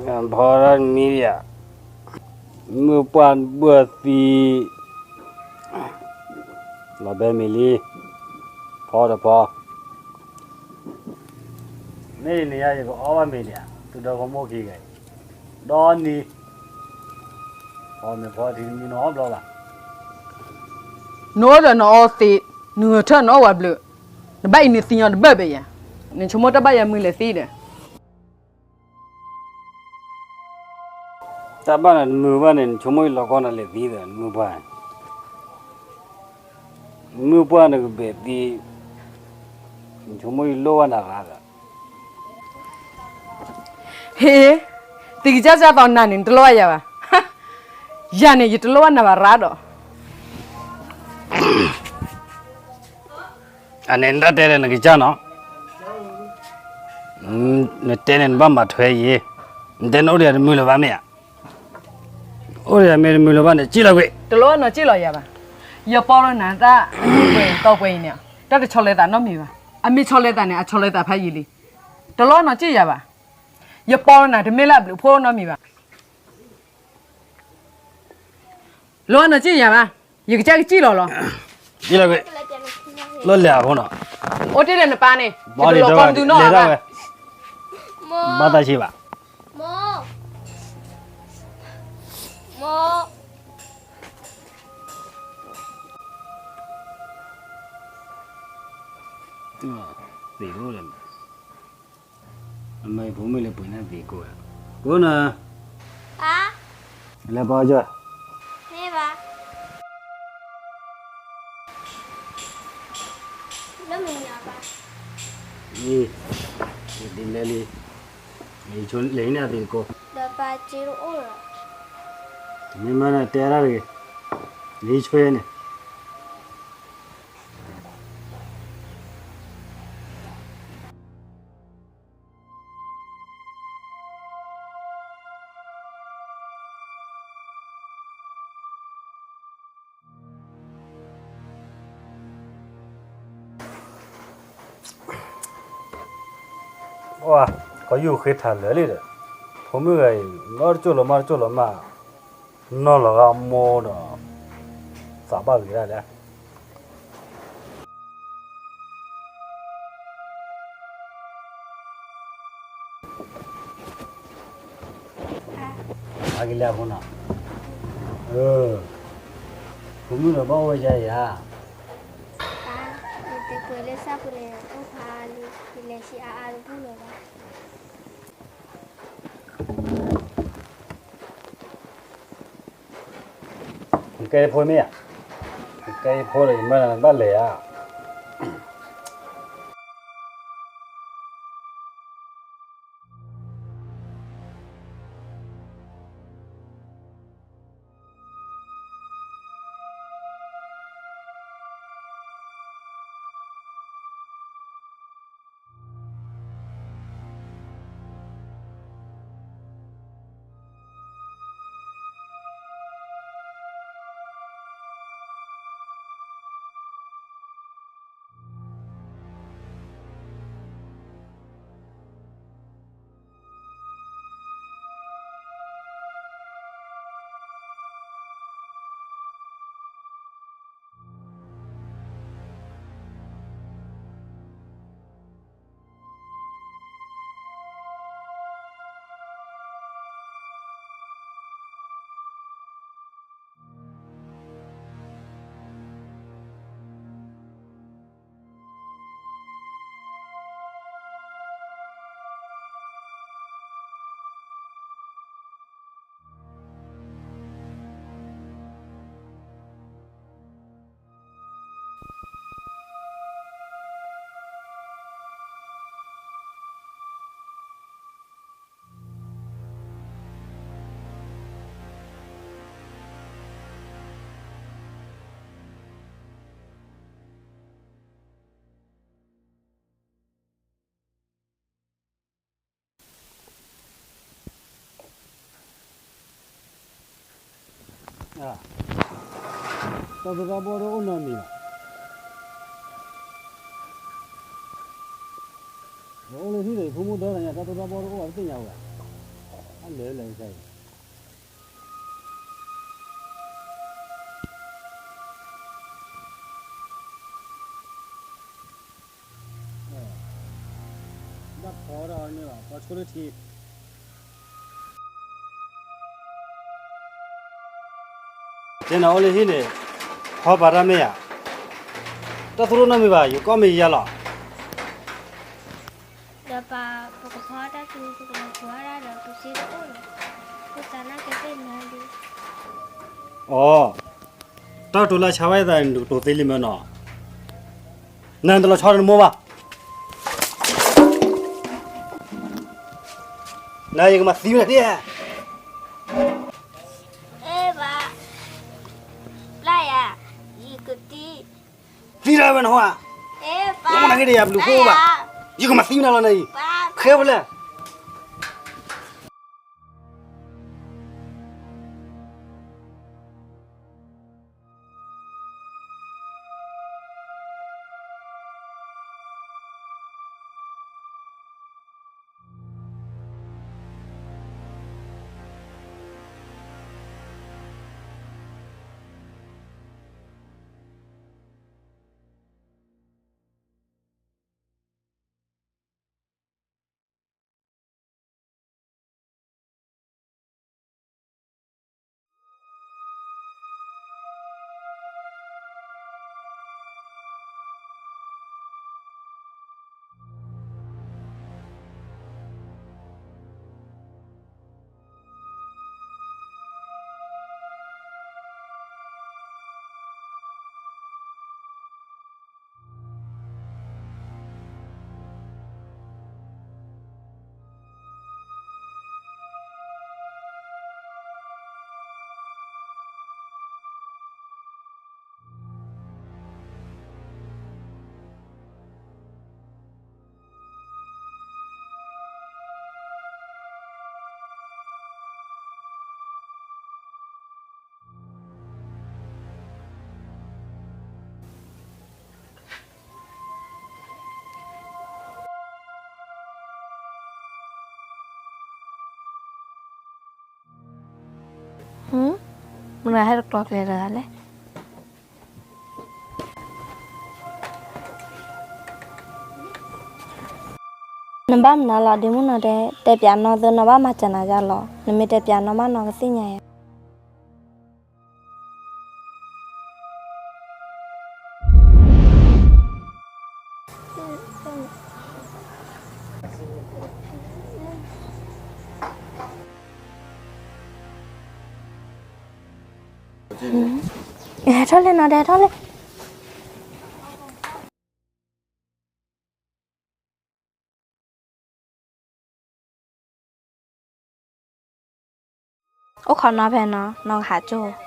ဖီတၢ်တမံၤဒံးဧါ, မုၢ်ပှၢ်ဘၢၣ်သံ, လီၤဘဲမ့ၤလံ, ဖီတဖီ, မ့ၢ်န့ၣ်ယၤ ယကအီၣ်ဘၣ်မ့ၤဒံးဧါ, သုဒီဖိမိၢ်ခံဂၤအံၤ, ဒီနံၤ, ဖီမ့ၤဖီထံတမံၤနီတဘျီဘၣ်. နအိၣ်ဒီးနအီသ့, နဂဲၤထၢၣ်နအီၣ်ဝဲဘျုး, နဘၣ်အံၤနသံညီတဘၢၣ်ဘၣ်ယၤ, နဆိကမိၣ်တၢ်ဘၣ်ယၤမုာ်လဲၣ်သံဒီး တၢ်ဘၣ်နၤတမုာ်ဘၣ်န့ၣ် နဆိကမိၣ်ယလီၤကီနၤလဲၣ်သံဒီး နမုၢ်ပှၢ်, နမုၢ်ပှၢ်နကဘဲၣ်သံ, နဆိကမိၣ်ယလိၣ်ဘၣ်နၤရါဒီး ဟ့, သ့ၣ်ကစၢ်ကၢ်သိးနၤန့ၣ် နတလိၣ်ဘၣ်ယၤဘၣ်. ယၤန့ၣ် ယတလိၣ်ဘၣ်နၤဘၣ်ရါဒီး အန့ၣ်နတၢ်တဲဒီးနကစၢ်နီၤ, နတဲန့ၣ်နဘၣ်မၤထွဲယံၤ, နတဲနအိၣ်ဒီးယၤတမုာ်လၢၤဘၣ်မ့ၢ်ဧါ, အိၣ်ဒီးယၤမ့ၢ်တမုာ်လၢၤဘၣ်န့ၣ် စံၣ်လီၤကွံာ်, တလိၣ်နီၤစံၣ်လီၤယၤဘၣ်, ယပီလီၤနၤတၢ်, ပှဲၤတီပှဲၤအံၤန့ၣ်, တၢ်တဆီလဲၤသးနီတမံၤဘၣ်, အမ့ၢ်ဆီလဲၤသးန့ၣ် အဆီလဲၤသးဖးယံာ်လံ, တလိၣ်နီၤစံၣ်ယၤဘၣ်, ယပီလီၤနၤတမ့ၢ်လၢအဘျုးအဖှိၣ်နီတမံၤဘၣ် လီၤနၤစံၣ်ယၤဘၣ်, ယကစၢ်ကစံၣ်လီၤလီၤ, လီၤလဲၤအဖိနီၤ, အိၣ်တ့ၢ်ဒီးနပၢ်န့ၣ်, ဘၣ်တၢ်ဆံးဘၣ်, သ့ၣ်အိၣ်လၢ အမ့ၢ်ဖိမုၣ်လၢပှ့ၤန့ၢ်သ့ၣ်ကိး, ကိးနၤ, လဲၤပီကၠီ, ဒ်လဲၣ်လံ, လဲၤဟံးဆိန့ၣ်အသ့ၣ်ကိး, မ့ၢ်မၤနၤတဲဒၣ်တဂ့ၤ, လဲၤဟံးဆိန့ၣ် ဝါ, ကီၢ်ယူၢ်ဃ့ထၢလၢာ်လံဒီး, ဖိမုၣ်ဂၤအံၤ လီၤတကၠိၢ်လီၤမၢ်တကၠိၢ်လီၤမၢ်, နီၢ်လီၤဂာ်အမိၢ်ဒီး, သးဘၣ်ဂ့ၤဒၣ်လဲၣ် အကလဲၤအဃိနီၤ, ဖိမုၣ်ဒီးဘၣ်အိၣ်ဝဲဒ်အံၤဧါ, ယတကွဲးလၢဆၣ်ဖိန့ၣ် အိၣ်ဖးလံ, ယလဲၤဆံးအါအါတဘူၣ်လၢၤဘၣ်. နကဲယဖိမ့ၢ်ဧါ, နကဲယဖိဒီး ယမၢနၤနဘၣ်လဲၤဧါ. တၢ်သူတၢ်ဘီၣ်တအိၣ်နီတမံၤဘၣ်. အိၣ်လၢဟံၣ်ဒီး ယဖိမုၣ်ဒီးတၢ်ညါ တၢ်သူတၢ်ဘီၣ်တအိၣ်ဘၣ် တသ့ၣ်ညါဝဲ. လဲၤလဲၤခဲအံၤ ဘၣ်ဖီထီၣ်န့ၣ်ဘၣ် ဖီဆိလၢထံ တဲနၤအိၣ်လၢဟံၣ်န့ၣ် ဖီပာ်တၢ်မ့ၢ်ဧါ, တၢ်သရူးနီတမံၤဘၣ် ယကီၢ်မ့ၢ်ယၤလီၤ. ဒီးပၢ် ပကဖီတၢ်တုၤ ပကလဲၤကွၢ်ဒၣ်ဒီးပစ့တအိၣ်လီၤ, ပစးနာ်က့သ့ၣ်နၤဒုး. အိ, တၢ်ကတိၤလၢဆါဝဲသး နကတိၤသ့လံမ့ၢ်နီၤ, နတလီၤဆီဒီးနမိၢ်ဘၣ်, နယကမၤသံဝဲနၤဒၣ် အဲၣ်ဘၣ်, ပျၢ်ယၤ, ယကသံ, သံလၢဝဲနဟီဧါ, အဲၣ်ဘၣ်, နက့ၤဒီးယၤဘျုးဖှိၣ်ဘၣ်, ယကမၤသံဝဲနၤလီၤနအံၤ, ဃဲဝဲလဲၣ်. မုၢ်နၤဟဲတကျီကျဲတဂၤလဲၣ်. နဘၣ်မနုၤလီၤ ဒ်မုၢ်နၤတဲ တဲပၠးနီၢ်သၢနီၢ်ဘၣ်မၤစၢၤနၤယါလီၤ. နမ့ၢ်တဲပၠးနီၢ်ဘၣ်နီၢ်ကသ့ၣ်ညါယါ ဟဲထီၣ်လဲၣ်နီၤ တဲထီၣ်လဲၣ်. အိၣ်ခိးနီၤဖဲနီၤ နီၤကဟးကၠိ.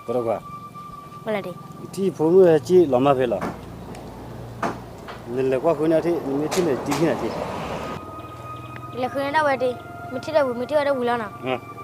ပရကွၢ်, ထံဖိမုၣ်ဟဲက့ၤလီၤမၢ်ဖဲလီၤ. နလဲၤကွၢ်ဃုန့ၢ်ထံၣ် နမ့ၢ်ထံၣ်န့ၣ်တံၢ်ထံၣ်နၤထံၣ်. လဲၤဃုန့ၢ်ဒၣ်ဝဲဒၣ်, မ့ၢ်ထံၣ်ဒီးဝံၤ မ့ၢ်ထံၣ်ဝဲဒၣ်ဝံၤလီၤနီၤ.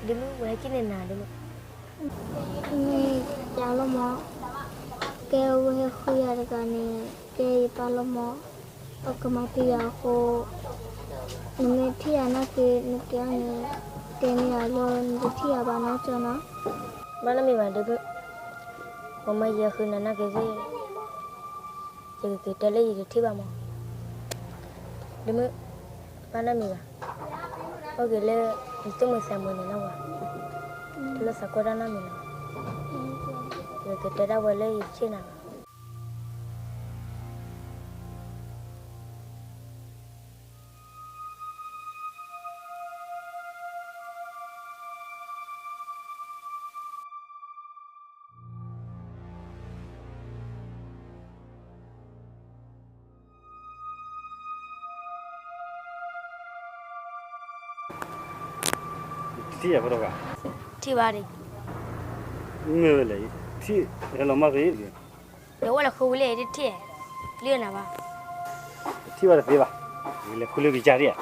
ဒ်မုၢ်ဝဲက့ၤန့ၣ်နၤဒ်မုၢ်, မ့ၢ်ပျးလီၤမး, ကဲဝဲဟဲဃုယၤတဂၤန့ၣ် ကဲယပၢ်လီၤမး, အကမၤတံၢ်ယၤအဃိ, နမ့ၢ်ထံၣ်ယၤနာ်က့ နကဲအီၤန့ၣ် တဲမ့ၢ်အလၢနတထံၣ်ယၤဘၣ်နီၢ်ကၠီနီၤ. ဘၣ်နီတမံၤဘၣ်ဒ့မုၣ်, ပမ့ၢ်ယဲဃုနၤနာ်က့ၤသ့ၣ်, ယကက့ၤတဲလၢယတထံၣ်ဘၣ်မး, ဒ့မုၣ်, ဘၣ်နီတမံၤဘၣ်, အိၣ်က့ၤလၢ ယသူၣ်မုာ်သးမုာ်န့ၣ်လီၤဝဲ, တလိၣ်သးကိၢ်တၢ်နီတမံၤလီၤ, ယကက့ၤတဲဒၣ်ဝဲလၢယတထံၣ်နၤဘၣ်. ထံၣ်ယၤဖိတဂၤ, ထံၣ်ဘၣ်ဒံး, မ့ၢ်ဝဲလဲၣ်, ထံၣ်ဟဲလီၤမၢ်ဖဲ, ဒီးဝဲလဲၤဃုဝံၤလံတထံၣ်, လံနၤဘၣ်, ထံၣ်ဘၣ်တသ့ဘၣ်, လဲၤဃုလၢကစၢ်ဒံးဧါ.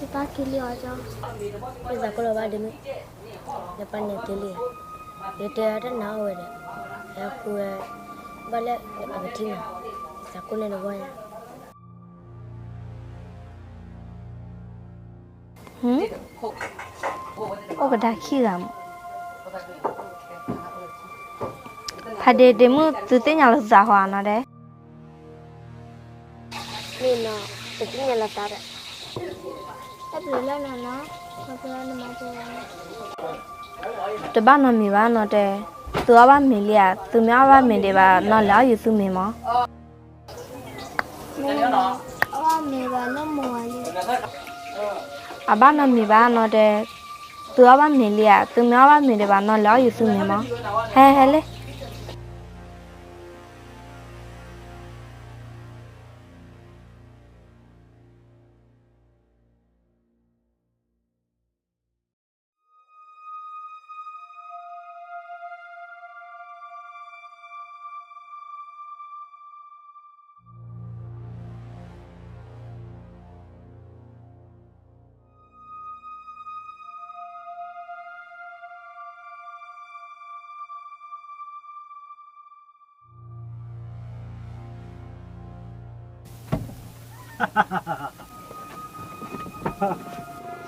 ယပၢ်က့ၤလံအီၤ, ယသးကိၢ်လီၤဘၣ်ဒ့မုၣ်, ယပၢ်န့ၣ်က့ၤလံ, ယတဲတၢ်နါအီၣ်ဝဲဒီး, ဟဲဃုဝဲ, ဘၣ်လၢအကထံၣ်န့ၣ်, ယသးကိၢ်န့ၣ်တဂီၢ်ညါ. အိၣ်ကဒါခံဂၤမး, ဖးဒ့ဒ့မုၣ် သုသ့ၣ်ညါလီၤသးဟီဧါနီၤဒဲး, မ့ၢ်နီၤ, ပသ့ၣ်ညါလီၤသးဒီး, တၢ်ပျုၤလၢနီၤနီၤ, တဘၣ်နီတမံၤဘၣ်နီၤတဲ, သုအီၣ်ဘၣ်မ့ၤလံဧါ, သုမ့ၢ်အီၣ်ဘၣ်မ့ၤဒံးဘၣ် နီၤလဲၤအီၣ်ယသုမ့ၤမး. အီၣ်ဘၣ်မ့ၤဘၣ်နီၤတဲ, သုအီၣ်ဘၣ်မ့ၤလံဧါ, သုမ့ၢ်အီၣ်ဘၣ်မ့ၤဒံးဘၣ် နီၤလဲၤအီၣ်ယသုမ့ၤမး, ဟဲဟဲလံ.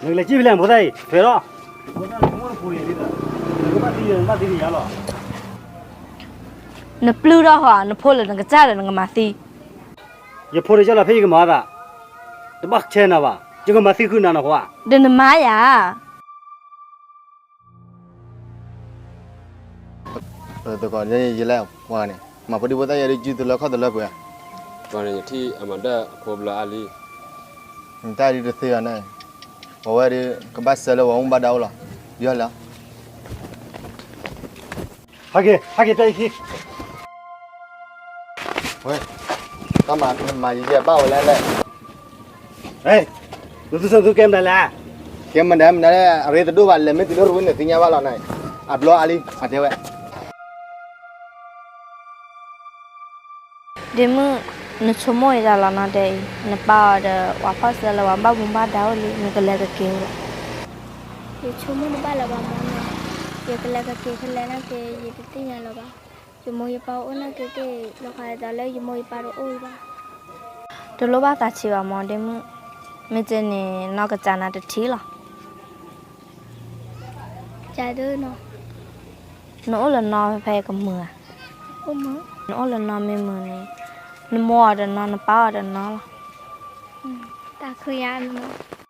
နကလဲၤကံၣ်ဖဲလဲၣ် နဖိသၣ်အံၤ ထွဲဒီး, နပျုၢ်ထီၣ်ဟီ နဖိလၢနကစၢ်ဒီးနကမၤသံ, ယဖိတကၢ်လီၤဖဲယကမၤသး, တဘၣ်ဆဲးနၤဘၣ် ယကမၤသံဃုာ်နၤနဖိဧါ, ဒီးနမါယၤ သကိးယလဲၣ်ပှၤန့ၣ် မၤဖိဒံဖိသၣ်ယဲဒ်ကုသုလၢခီၣ်သုလၢပှဲၤ, ပှၤန့ၣ်ယထံၣ်အမၤဒၢၣ်အဖိဘျီအါလံ, နတၢ်ဒ်တသ့ဘၣ်န့ၣ်, ပဝဲဒၣ်ကဘၣ်စဲးလၢပှၤမူဘၣ်ဒါအိၣ်လီၤ, ယီၤလီၤ. ဟဲက့ၤ ဟဲက့ၤတဲအံၤခံ, ဝဲ, တၢ်မၤမၤယဲယဲဘၣ်ဝဲလဲၣ်လဲၣ်. နသုဆၢသုကဲမနုၤလဲၣ်, ကဲမနုၤမနုၤလဲၣ် အရ့တဒိၣ်ဘၣ် လဲၤမ့ၢ်တုၤလၢရူဝ့န့ၣ်သ့ၣ်ညါဘၣ်လီၤန့ၣ်, အဘျီအါလံ အတဲဝဲ. ဒ့မုၣ်, နဆိကမိၣ်ယတၢ်လီၤနီၤတဲအံၤ, နပၢ်အီၤဒီး ပှၤဖီၣ်စၢၤလၢပှၤဘၣ်မူဘၣ်ဒါအိၣ်လံ နကလဲၤကက့ၤအိၣ်လီၤ. ယဆိကမိၣ်တဘၣ်လၢၤဘၣ်မနီၤ, ယကလဲၤကက့ၤဖဲလဲၣ်နာ်က့ ယတသ့ၣ်ညါလၢၤဘၣ်. ယမိၢ်ယပၢ်အိၣ်နာ်က့သ့ၣ် လီၤဂာ်ဒ်သိးလၢယမိၢ်ယပၢ်တအိၣ်ဘၣ်. တလိၣ်ဘၣ်သးဆံးဘၣ်မၢ် ဒ့မုၣ်, မ့ၢ်ကန့ၣ် နီၢ်ကစၢ်နၤတထံၣ်လီၤ. နအိၣ်လၢနီၢ်ဖဲကမုာ်ဧါ. နအိၣ်လၢနီၢ်မ့ၢ်မုာ်န့ၣ်, နမိၢ်အီၤဒီးနီၢ် နပၢ်အီၤဒီးနီၢ်လီၤ. တၢ်ခုယၤမၢ်